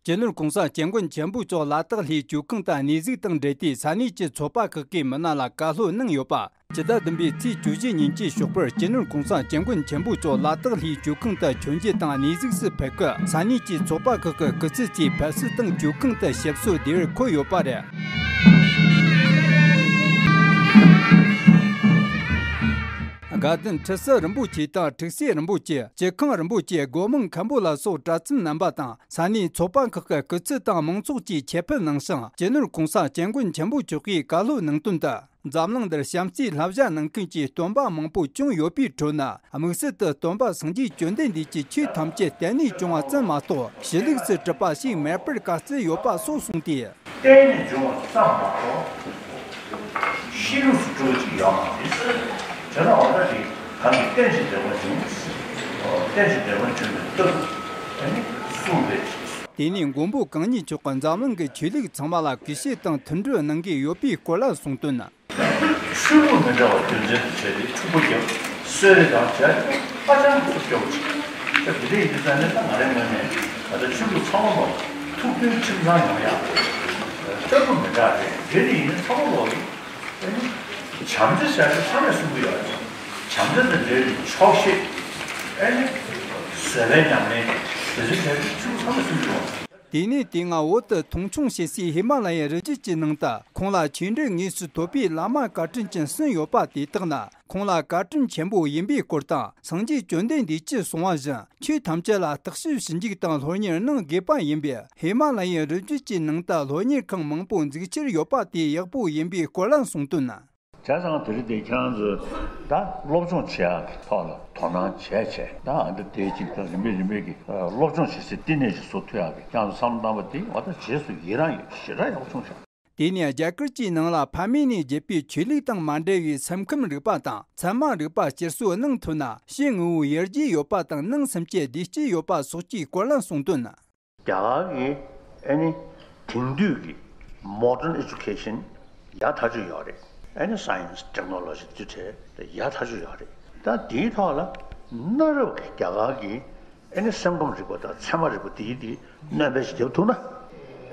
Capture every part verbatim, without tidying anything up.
སྤྱི་ནོར་གོང་ས་སྐྱབས་མགོན་ཆེན་པོ་མཆོག་ལ་དྭགས་ལྷའི་མཆོད་ཁང་དུ་གནས་གཟིགས་དང་འབྲེལ་ཏེ། ས་གནས་ཀྱི་ཚོད་དཔག་ཁག་གི་མི་སྣ་ལ་བཀའ་སློབ་གནང་ཡོད་པ། སྤྱི་ཟླ་བདུན་པའི་ཚེས་བཅུ་བཞི་ཉིན་གྱི་ཞོགས་པར་སྤྱི་ནོར་གོང་ས་སྐྱབས་མགོན་ཆེན་པོ་མཆོག་ལ་དྭགས་ལྷའི་མཆོད་ཁང་དུ་མཆོད་མཇལ་དང་གནས་གཟིགས་སུ་ཕེབས་སྐབས། ས་གནས་ཀྱི་ཚོད་དཔག་ཁག་གི་སྐུ་ཚབ་ཚོས་ཕེབས་བསུ་དང་མཆོད་ཁང་དུ་ཞབས་སོར་བདེ་བར་འཁོད་ཡོད་པ་རེད། དགའ་ལྡན་ཁྲི་སྲོང་རིན་པོ་ཆེ་དང་ཁྲུག་སྲས་རིན་པོ་ཆེ། སྐྱིད་ཁང་རིན་པོ་ཆེ། སྒོ་མང་མཁན་པོ་ལ་སོགས་གྲྭ་བཙུན་རྣམ་པ་དང་། ས་གནས་ཚོད་དཔག་ཁག་གི་སྐུ་ཚབ་དང་མང་ཚོགས་ཀྱིས་ཆེད་ཕེབས་གནང་ཞིང་། སྤྱི་ནོར་གོང་ས་སྐྱབས་མགོན་ཆེན་པོ་མཆོག་གིས་བཀའ་སློབ་གནང་དོན་དུ། འཛམ་གླིང་འདིར་བྱམས་བརྩེའི་བསླབ་བྱ་གནང་མཁན་གྱི་སྟོན་པ་མང་པོ་བྱུང་ཡོད་པའི་ཁྲོད་ནས། དམིགས་བསལ་དུ་སྟོན་པ་སངས་རྒྱས་བཅོམ་ལྡན་འདས་ཀྱིས་ཆོས་ཐམས་ཅད་བརྟེན་ནས་བྱུང་བ་ཙམ་མ་གཏོགས། གཞི་ལུགས་སུ་གྲུབ་པ་ཞིག་མེད་པར་བཀའ་སྩལ་ཡོད་པ་སོགས་གསུངས་ཏེ། བརྟེན་ནས་བྱུང་བ་ཙམ་མ་གཏོགས། གཞི་ལུགས་སུ་གྲུབ་པ་ཅིག་ཡོད་མ་རེད། དེ་ལ་འོ་ན་དེ་གང་གིས་རྟེན་ཅིང་འབྲེལ་བར་འབྱུང་། རྟེན་ཅིང་འབྲེལ་བར་འབྱུང་བའི་སྟོབས་ཨ་ནི་གསུངས་པའི་ཕྱིར། དེ་ནས་མགོན་པོ་གང་ཉིད་མཆོག་གིས་འཛམ་གླིང་གི་ཆོས་ལུགས་ཚང་མ་ལ་གུས་ཞབས་དང་མཐུན་སྒྲིལ་གནང་གི་ཡོད་པའི་སྐོར་ལ་གསུངས་དོན། ཆོས་ལུགས་མི་འདྲ་བ་དོན་ཚན་དུ་བྱས་ཏེ་འཁྲུག་པ་བརྒྱབ། གསོད་རེས་དང་བྱས་ཏེ་ཧ་ཅང་གི་ཚུབ་སྐྱོ་བོ་ཅིག་ད་དེ་འདྲ་ཡིན་དུས་ཙང་ནས། ད་ང་རའི་ངོས་ནས་ད་ལྟ་ཆོས་ལུགས་ཚང་མ་ལོག་ཐུགས་མཐུན་ཁྲིམས་གཙང་ཡོང་ཡག་ལྟ་བུ་མི་འདྲ་རེད། དེ་འདྲ་ཡིན་ན་ཚང་མ་ལོག་གི་ཨ་ནི་བྱམས་བརྩེ་བྱ་རྒྱུ་ཚང་མས་གསུང་གི་ཡོད་རེད། བྱམས་བརྩེ་དང་འབྲེལ་བའི་ཆོག་ཤེས། ཨ་ནི་བཟོད་པའི་ཉམས་ལེན་དེ་ཚོ་བྱ་རྒྱུ་ཆོས་ལུགས་ཚང་མས་གསུང་གི་ཡོད་རེད། དེ་ནས་དེ་སྔ་བོད་དུ་མཐོང་ཆུང་བྱེད་སའི་ཧི་མ་ལ་ཡའི་རི་རྒྱུད་ཀྱི་ནང་དུ། ཁོང་ལ་ཆོས་འབྲེལ་དངོས་སུ་ཐོབ་པའི་བླ་མ་བཀའ་དྲིན་ཅན་གསུམ་ཡོད་པ་དེ་དག་ནི། ཁོང་ལ་བཀའ་དྲིན་ཆེན་པོ་ཡིན་པའི་སྐོར་དང་། སངས་རྒྱས་བཅོམ་ལྡན་འདས་ཀྱིས་གསུངས་པ་བཞིན་ཆོས་ཐམས་ཅད་ལ་བརྟག་དཔྱད་ཞིབ་འཇུག་དང་སློབ་གཉེར་གནང་དགོས་པ་ཡིན་པས། ཧི་མ་ལ་ཡའི་རི་རྒྱུད་ཀྱི་ནང་དུ་སློབ་གཉེར་ཁང་མང་པོ་འཛུགས་ཕྱིར་ཡོད་པ་དེ་ཡག་པོ་ཡིན་པའི་སྐོར་ལ་གསུངས་དོན། བྱས་ཙང་དེ་རིང་འདི་ཁྱེད་རང་ཚོས་ད་སློབ་སྦྱོང་བྱེད་ཡག་གི་ཐོག་ལ་དོ་སྣང་བྱས་བྱས། ད་ཨ་འདི་དེ་གཅིག་ད་རིམ་པས་རིམ་པས་ཀྱི་སློབ་སྦྱོང་བྱེད་སའི་བསྟི་གནས་ཤིག་བཟོ་ཐུབ་ཡག་གི་ཁྱེད་རང་ཚོ་བསམ་བློ་བཏང་པ་དེ་ང་ད་རྗེས་སུ་ཡི་རང་ཡོད། ཞེ་དྲག་ཡག་པོ་བྱུང་ཤག་དེ་ནས་རྒྱ་གར་གྱི་ནང་ལ་ཕ་མེས་ནས་བརྒྱུད་པའི་ཆོས་ལུགས་དང་མ་འབྲེལ་བའི་སེམས་ཁམས་རིག་པ་དང་ཚད་མ་རིག་པ་སྤྱིར་གསོ་གནང་ཐུབ་ན། ཕྱི་དངོས་པོ་ཡར་རྒྱས་ཡོད་པ་དང་ནང་སེམས་ཀྱི་བདེ་སྐྱིད་ཡོད་པ་སོགས་ཀྱི་སྐོར་ལ་གསུངས་དོན། རྒྱ་གར་གྱི་ཨ་ནི་དེང་དུས་ཀྱི་modern education ཡག་ཐག་ཆོད་ཡོད་རེད། ཨ་ནི་science technology དེ་འདྲ་ཡག་ཐག་ཆོད་ཡོད་རེད། ད་དེའི་ཐོག་ལ་གནའ་རབས་ཀྱི་རྒྱ་གར་གྱི་ཨ་ནི་སེམས་ཁམས་རིག་པ་དང་ཚད་མ་རིག་པ་དེའི་དེ་སྣོན་པ་ཞིག་བརྒྱབ་ཐུབ་ན།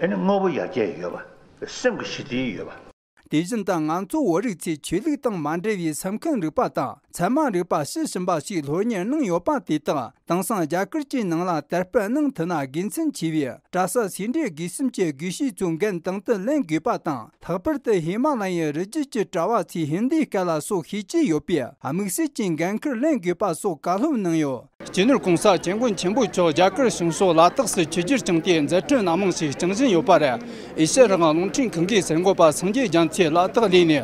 ཨ་ནི་དངོས་པོ་ཡར་རྒྱས་ཡོད་པ། སེམས་ཀྱི་ཞི་བདེ་ཡོད་པ། དེ་བཞིན་དུ་ང་ཚོ་བོད་རིགས་ཚོས་ཆོས་ལུགས་དང་མ་འབྲེལ་བའི་སེམས་ཁམས་རིག་པ་དང་ཚད་མ་རིག་པ་ཕྱི་ཕྱིན་པ་ཞིག་སློབ་གཉེར་གནང་ཡོད་པ་དེ་དག་དེང་སང་རྒྱ་གར་གྱི་ནང་ལ་དར་སྤེལ་གནང་ཐུབ་ན་དགེ་མཚན་ཆེ་བས། གྲྭ་ས་སེ་འབྲས་དགེ་གསུམ་གྱི་དགེ་བཤེས་ཚོ་འགན་དང་དུ་ལེན་དགོས་པ་དང་། ལྷག་པར་དུ་ཧི་མ་ལ་ཡའི་རི་རྒྱུད་ཀྱི་གྲྭ་བ་ཚོས་ཧིན་དིའི་སྐད་ལ་སོགས་ཤེས་ཀྱི་ཡོད་པས། དམིགས་བསལ་གྱི་འགན་ཁུར་ལེན་དགོས་པ་སོགས་བཀའ་སློབ་གནང་ཡོད། སྤྱི་ནོར་གོང་ས་སྐྱབས་མགོན་ཆེན་པོ་མཆོག་རྒྱ་གར་བྱང་ཕྱོགས་ལ་དྭགས་སུ་ཆིབས་བསྒྱུར་བསྐྱངས་ཏེ་མཛད་འཕྲིན་སྣ་མང་ཞིག་སྐྱོང་བཞིན་ཡོད་པ་རེད། ཨེ་ཤ་ཡ་རང་དབང་རླུང་འཕྲིན་ཁང་གི་གསར་འགོད་པ་སངས་རྒྱས་རྒྱ་མཚོས་ལ་དྭགས་གླེ་ནས་